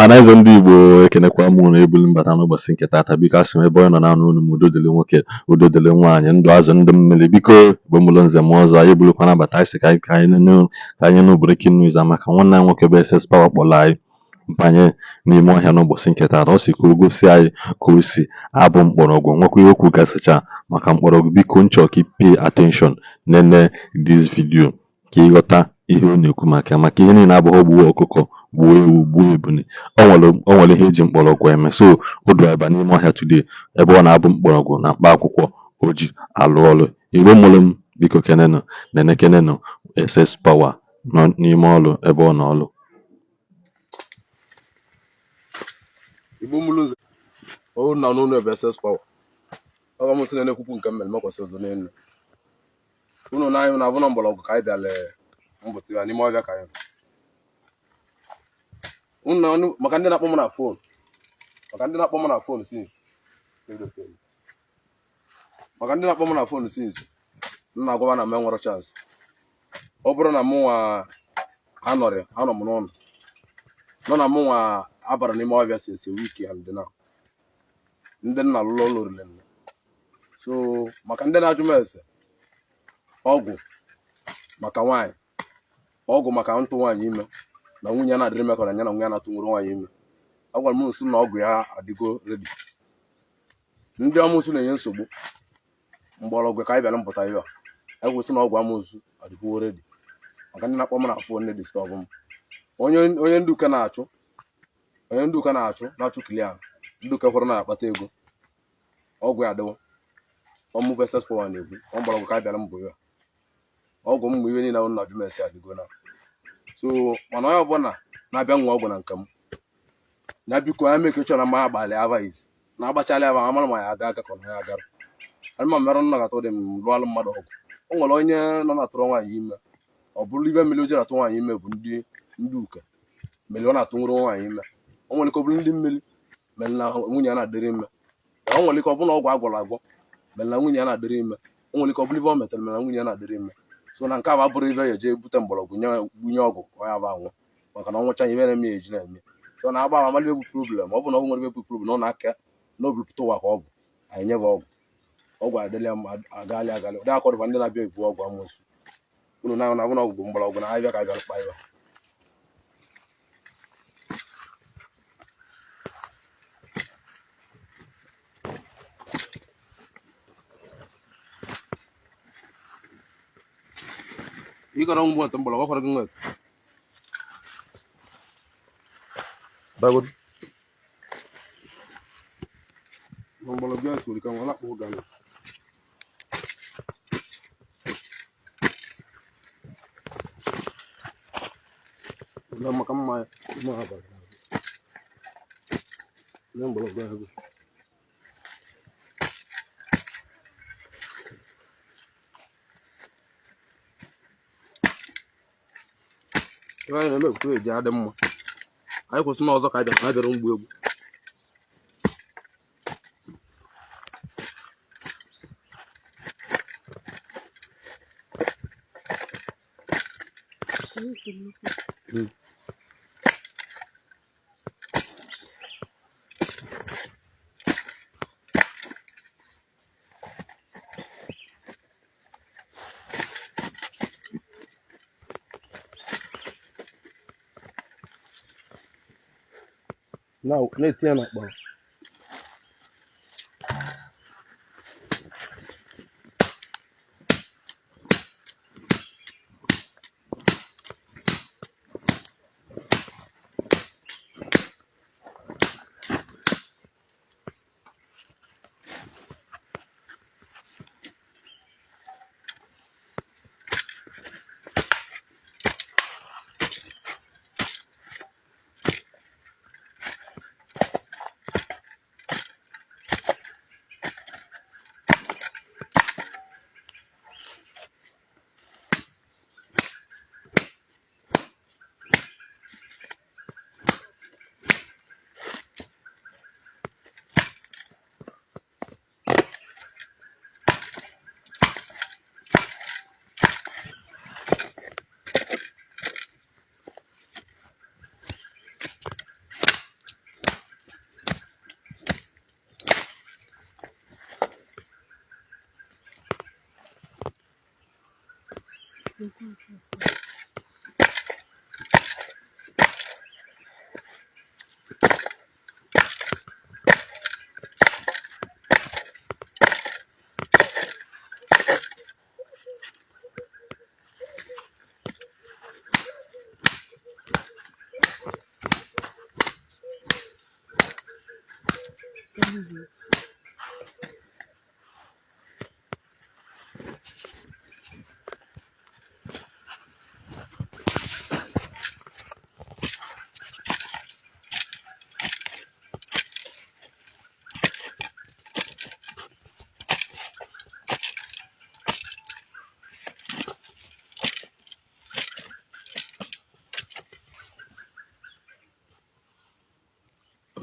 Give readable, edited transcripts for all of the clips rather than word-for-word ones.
Ọhanaeze ndị Igbo, ekenekwa m unu. Ebulu mbata n'ụbọchị nke taata. Biko, asị m ebe onye nọ na-anụ unu m, udo dịrị nwoke, udo dịrị nwaanyị, ndụ azụ, ndụ mmiri. Biko, Igbo mụrụ nze m ọzọ, anyị ebulukwa nabata. Anyị sị ka anyị nụ breaking news a maka nwanne anyị nwoke bụ SS Power kpọrọ anyị banye n'ime ọhịa n'ụbọchị nke taata. Ọ sị ka o gosi anyị ka o si abụ mkpọrọgwụ, nwekwa ihe okwu gasịcha maka mkpọrọgwụ. Biko, nchọ ka pay attention, nene this video ka ịghọta ihe ọ na-ekwu maka ihe niile. Abụghị gbuo ọkụkọ, gbuo ewu, gbuo ebune. O nwere ihe eji mkpọrọgwụ eme. So o du aba n'ime ọhịa today ebe ọ na-abụ mkpọrọgwụ na mkpa akwụkwọ o ji alụ ọrụ. Igbo mụrụ m, biko kenenụ, nene kenenụ SS Power nọ n'ime ọrụ ebe ọ nọ ọrụ. Igbo mụrụ nze ọrụ na n'ụlọ ebe SS Power ọba m sị na-ekwupụ nke mmere mekwasị ọzọ n'elu unu n'anya na abụ na mgbọrọgwụ ka anyị bịara mbụta ya n'ime ọhịa ka anyị nọ. Unu na maka ndị na-akpọ m na phone, maka ndị na-akpọ m na phone since, maka ndị na-akpọ m na phone since, m na-agwaba na m enwere chance. Ọ bụrụ na mụ nwa anọrị, anọ m n'ụlọ nọ na mụ nwa abara n'ime ọhịa since a week and now ndị nna lụrụ ụlọ orire nne. So maka ndị na-ajụ m ese ọgwụ maka nwaanyị, ọgwụ maka ntụ nwaanyị ime na nwunye ya na-adịrị mekọrọ ya na nwunye ya na-atụnwere nwaanyị ime, agwara m nso na ọgwụ ya adịgo ready. Ndị amoosu na-enye nsogbu, mgbọrọgwụ ka anyị bịara mpụta ihe a ekwesị na ọgwụ amoosu adịkwuo ready. Maka ndị na-akpọ m na phone na-edisturb m, onye ndị ụka na-achụ, onye ndị ụka na-achụ na-achụ kilian, ndị ụka kwere na-akpata ego, ọgwụ ya adịwo. Ọmụbụ SS Power na-ekwu ọ mgbọrọgwụ ka anyị bịara mbụ ya, ọgwụ mmụ ihe niile ahụ na jumesi adịgo na. So mana onye ọbụla na-abịa nwe ọgwụ na nke m na biko ya meke chọrọ ma agbalị ava izi na agbachala ava amara ma ya aga aga ka ọ na ya agara ma merụ nnọkọta dị m lụọlụ mmadụ ọgwụ. O nwere onye nọ na-atụrụ nwaanyị ime, ọ bụrụ ibe mmiri o ji atụ nwaanyị ime bụ ndị uke mere ọ na-atụnwere nwaanyị ime. O nwere ike ọ bụrụ ndị mmiri mere na nwunye ya na-adịrị ime. O nwere ike ọ bụrụ na ọgwụ agwọrọ agwọ mere na nwunye ya na-adịrị ime. O nwere ike ọ bụrụ ibe o metere mere na nwunye ya na-adịrị ime. So na nke a bụ abụrụ ibe ya eje ebute mgbọrọgwụ nye gbunye ọgwụ ka ọ ya bụ anwụ, maka na ọ nwụcha ibe na-eme ya eji na-eme. So na agba amali bụ problem. Ọ bụ na ọ nwere ebe bụ problem na ọ na-aka n'obipụta ụwa ka ọ bụ anyị nyebe ọgwụ, ọgwụ adịla ya mma, agalị agalị ụdị akọdụkwa ndị na-abịa ebu ọgwụ amoosu unu na na ọgwụ bụ mgbọrọgwụ na abịa ka abịa kpa ya. Ịgọrọ ngwa mgbọrọgwụ ọkwara gị nwere dagodu mgbọrọgwụ ya soro ka nwa lakpọ gana. Na maka mma ya mma abalị na mgbọrọgwụ ya bụ ihe anyị na-eme ekwuto eji adị mma. Anyị kwụsị n'ọzọ ka anyị bịara na bịara mgbu egwu. Na-etinye n'akpa.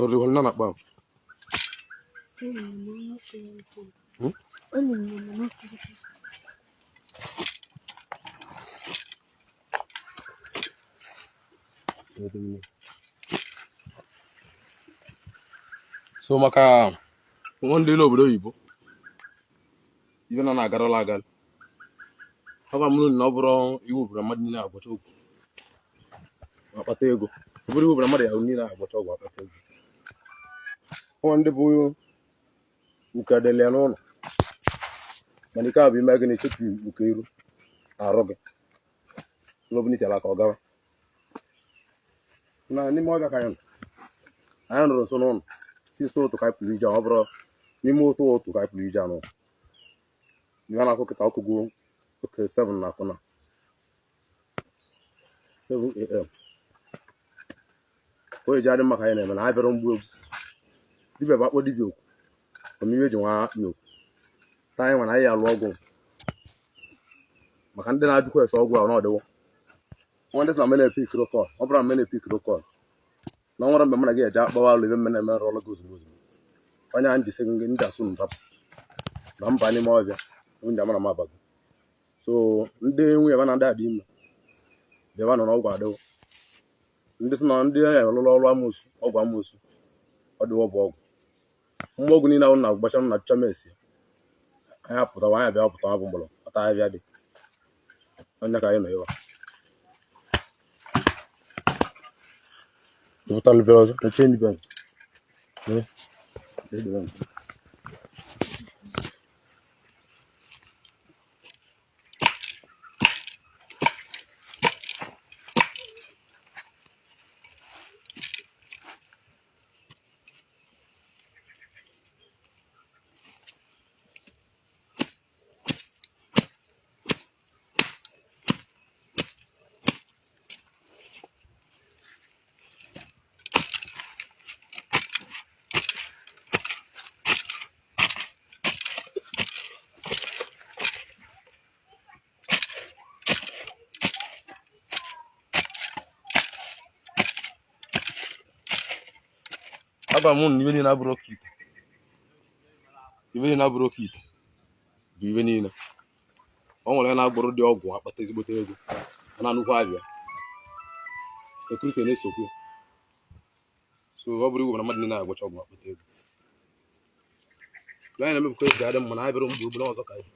Ọrụ na akpa. So maka nwa ndị n'obodo oyibo ibe na na-agarala agalị ọ ba mụrụ na ọ bụrụ iwu bụrụ mmadụ niile agwọcha ọgwụ akpata ego. Ọ bụrụ iwu bụrụ mmadụ ya niile agwọcha ọgwụ akpata ego. Ọ ndị bụ uke adịla ya n'ụlọ, mana ike a bụ ime gị na-echepụ uke iru arụ gị n'obunitela ka ọ gawa na n'ime ọbịa ka anyị nọ. Anyị nọrọ nso n'ụlọ si nso otu ka anyị pụrụ ije, ọ bụrụ n'ime otu otu ka anyị pụrụ ije anụ ihe na-akụ kịta ọkụgo oke 7 na akụ na 7 a.m. O ji adị mma ka anyị na-eme na anyị bịara mgbu egwu dibịa bụ akpọ dibịa okwu omeiwe eji nwa akpị okwu taa anyị nwere anyị alụ ọgwụ maka ndị na-ajụkwa ese ọgwụ ahụ n'ọdịwo nwa ndị sị na mene epik rokọl. Ọ bụrụ na mene epik rokọl na ọ nwere mgbe mụ na gị eje akpawa alụ ebe mmene eme rụọlụ gị ozugbo ozugbo onye ahụ njisi gị ndị asụ ndapụ na mba n'ime ọbịa ndị amara m abago. So ndị nwunye ba na ndị adị ime bịaba nọ n'ọgwụ adịwo ndị sị na ndị alụlụ ọrụ amoosu ọgwụ amoosu ọ dịwo bụ ọgwụ mgbe ọgwụ niile ahụ na-agbacha na chamesi anyị apụtawa anyị abịa apụta bụ mgbọrọ ọta ahịa dị onye ka anyị nọ ebe a. Total biraz kaçayım ben. Ne? Ne ben? Aba mụ na ibe niile abụrụ oke ite. Ibe niile abụrụ oke ite bụ ibe niile. O nwere na-agbụrụ dị ọgwụ akpata ezigbote ego ọ na-anụkwu abịa sekuriti na-esokwu. So ọ bụrụ iwu na mmadụ niile na-agwọcha ọgwụ akpata ego. Anyị na-emebukwa esi adị mma na anyị bịara mgbe obodo ọzọ ka anyị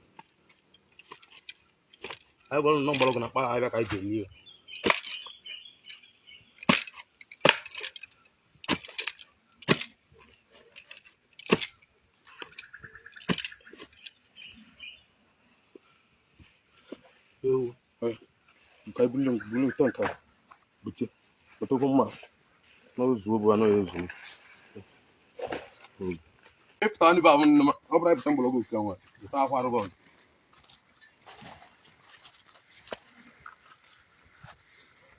anyị gwara nnọọ mgbọrọgwụ na mkpa ahịa ka anyị ji eme ihe. Ewu, nke bulu bulu ite nke bute wetakwa mma n'ozu obu anọ ya ezu. Ịpụta ndị be ahụ nne m, ọ bụrụ ịpụta mgbọrọgwụ ofu nwa ịta akwa arụgọ ọzọ.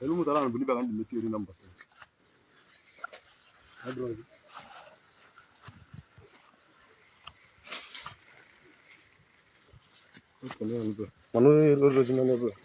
Elu mụtara na bụ n'ịbịa ka ndị meti eri na mbọsị. Mana onye rụrụ ozi n'ebe a.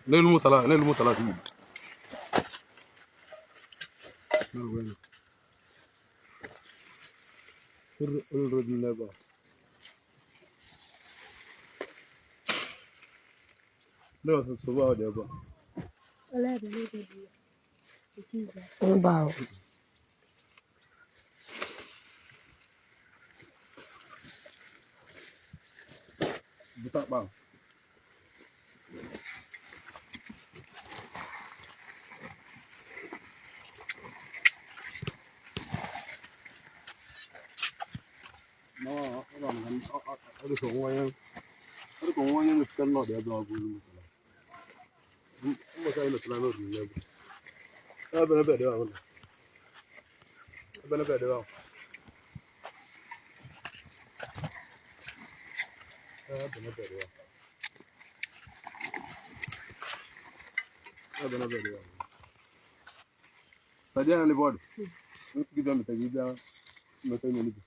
N'elu mụtara, n'elu mụtara ka igbo. Olulu dị n'ebe a. Ndị ọzọ nsogbu ahụ dị ebe a. Mba o. Bute akpa ahụ. Ọ dị ka onwe onye ọ dị ka onwe onye mepụtara n'ọdụ ebe ọ bụ olu mụtara. Mbọchị anyị metụrụ n'obi n'ebe. Ebe ebe dị ahụ. Ebe ebe dị ahụ. Ebe ebe dị ahụ. Ebe ebe dị ahụ. Tadi ya ni bọọdụ. Nsị gị meta gị bịa meta ime n'ibi.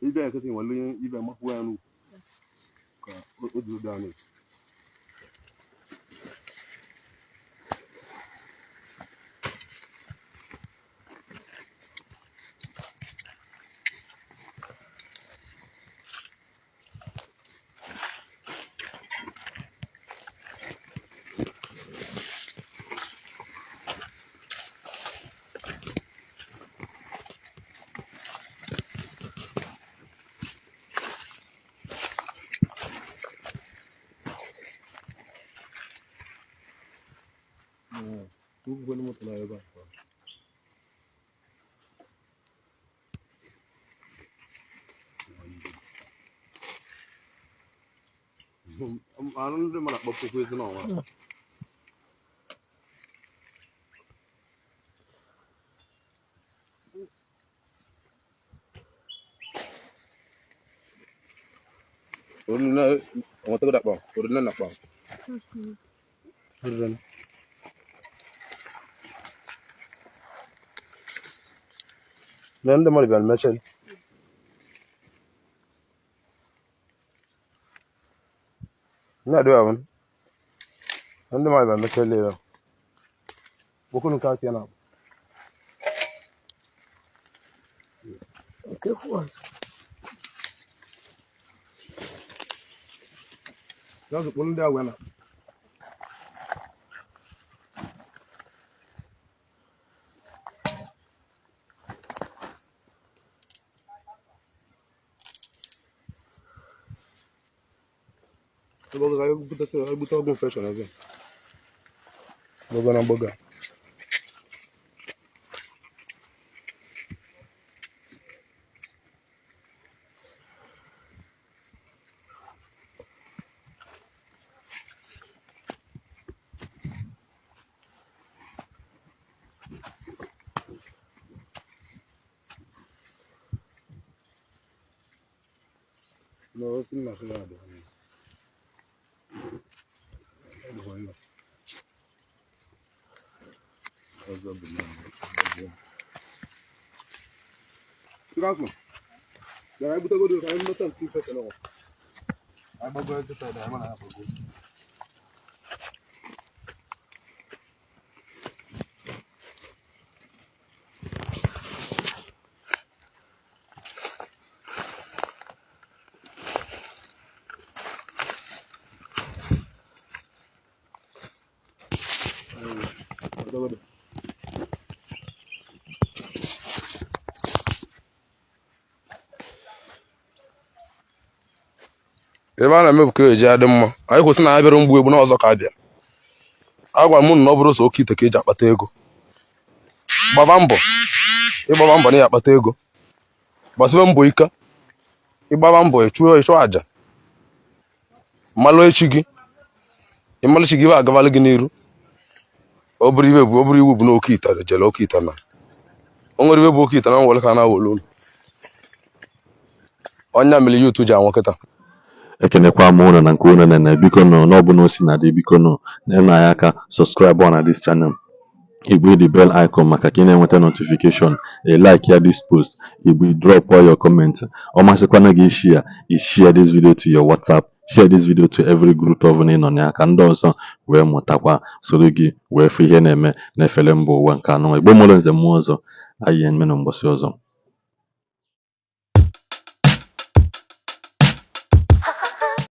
Ibe ya nkịtị nwere onye ibe makwuo ya n'ukwu ka o jiri daa n'efu. Ugwu moto na ebe a. Anụ ndị mmadụ akpọpụkwa ezi n'ọnwa. Oruna nwetago akpa, oruna na akpa. Oruna. Na ndị mmadụ bịara mechie. Na-adị ahụ. Na ndị mmadụ bịara mechie ya. Bokunu nke aka ya na-akpọ. Nke kwụ ọzọ. Ya zụkpụ ndị agwa na. Ebe ọ ga-ebute ọgwụ infection ebe. Gbago na mgbago a. No, si na sila dị. Ọzọ bụ na Transfer. Gara ebutegodo ka anyị mmeta nke infection ahụ. Anyị gbago nkịta dị, anyị ma na ya gbago. Gbagodo. Ebe a na-eme bụ ka eji adị mma. Anyị kwesị na anyị bịara mgbu egbu n'ọzọ ka abịa. Agwa m na ọ bụrụ sọ oke ite ka eji akpata ego. Gbaba mbọ, ịgbaba mbọ na ya akpata ego. Gbasibe mbọ ike. Ịgbaba mbọ ịchụ ịchụ aja. Mmalụ echi gị. Ịmalụ chi gị ibe agabalụ gị n'iru. Ọ bụrụ ibe bụ ọ bụrụ iwu bụ na oke ite jere oke ite na. O nwere ibe bụ oke ite na nwere ka a na-awolu unu. Ọnya mere youth ji anwụ kịta. Ekenekwa m unu na nke unu nene. Biko nụ, n'ọbụla o si na dị, biko nụ, nyere anyị aka subscribe na this channel, igbe the bell icon maka ka ị na-enweta notification, ị like ya this post, igbe drop all your comment. Ọ masịkwana gị share, i share this video to your WhatsApp Share this video to every group ọbụla ị nọ na ya, ka ndị ọzọ wee mụtakwa, soro gị wee fụ ihe na-eme n'efere mba ụwa nke anụnwa. Igbo mụrụ nze mmụọ ọzọ, anyị eme na mgbọsị ọzọ.